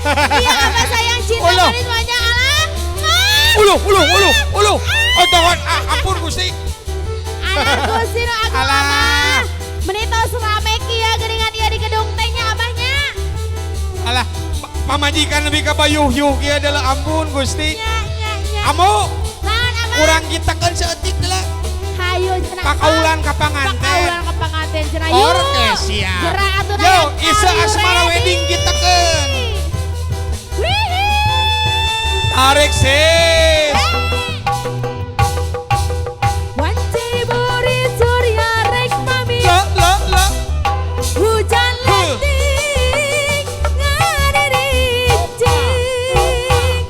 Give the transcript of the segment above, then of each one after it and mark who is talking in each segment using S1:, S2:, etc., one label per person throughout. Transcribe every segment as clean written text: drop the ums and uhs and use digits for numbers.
S1: Iya, Abah sayang cinta
S2: Uluh.
S1: Manis banyak alah. Ah.
S2: Uluh, uluh, uluh, uluh. Oh, tohon, ah, ampun Gusti.
S1: Alah Gusti nu agung.
S2: Alah.
S1: Abah. Meni tos rame kieu geuningan ieu di gedung teh nya, Abahnya.
S2: Alah, pamajikan lebih ka bayuh-yuh kieu adalah, ampun Gusti.
S1: Nya nya nya.
S2: Amu,
S1: Naon, Abah?
S2: Urang kitakeun seeutik deui.
S1: Hayu cenah.
S2: Pakaulan ka panganten.
S1: Pakaulan ka panganten cenah. Yuk.
S2: Oke, siap.
S1: Gerak atuh.
S2: Yo,
S1: Rayat.
S2: Isa
S1: Are you
S2: Asmara
S1: ready?
S2: Wedding kitakeun.
S1: Wihi.
S2: Tarik sis.
S1: Wanci buri surya rek mami.
S2: La la la.
S1: Hujan
S2: Huh.
S1: letik ngaririncing.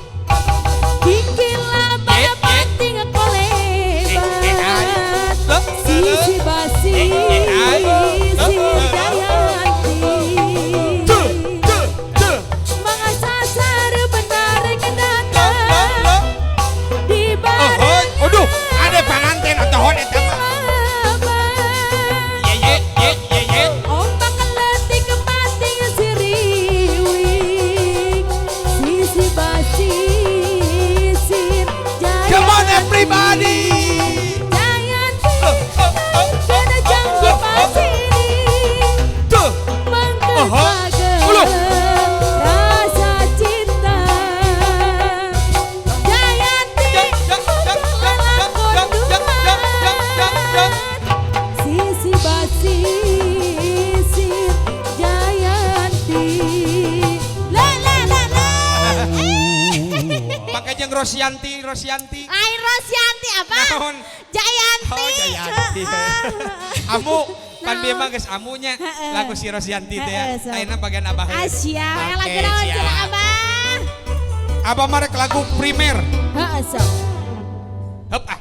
S1: Kikila
S2: Eh, eh.
S1: pating kolebat.
S2: Eh, eh, ay. La, la, la.
S1: Sisi basi
S2: Eh, eh, ay. La, la, la.
S1: Jayanti.
S2: Tuh, tuh, tuh.
S1: Mangasasar benar
S2: La, la,
S1: kedatang
S2: la.
S1: di
S2: Oh, oh, aduh, ada panganten atau hon eta mah. Ye ye ye ye ye.
S1: Ombak letik pating siriwing. Sisi basi sir Jayanti.
S2: Come on, everybody.
S1: Jayanti.
S2: Oh, oh, oh, oh,
S1: Kena
S2: oh,
S1: jangkau
S2: oh, oh.
S1: pasini.
S2: Tuh.
S1: Mengkesagen
S2: Uluh.
S1: Rasa cinta Jayanti.
S2: Ya, ya, ya, ya, ya, ya, ya, ya, ya, ya.
S1: Sisi basi sir Jayanti. La la la la.
S2: Pakai jeung Rosyanti, Rosyanti.
S1: Lain Rosyanti apa?
S2: Naon?
S1: Jayanti.
S2: Oh, Jayanti. Amu, pan bieu mah geus amunya
S1: Heeh.
S2: lagu si Rosyanti teh ya.
S1: Heeh, sok.
S2: Ayeuna bagian Abah.
S1: Asia,
S2: Oke,
S1: lagu naon
S2: siap.
S1: Cenah, Abah?
S2: Abah marek lagu primer.
S1: Heeh, sok.
S2: Hup ah.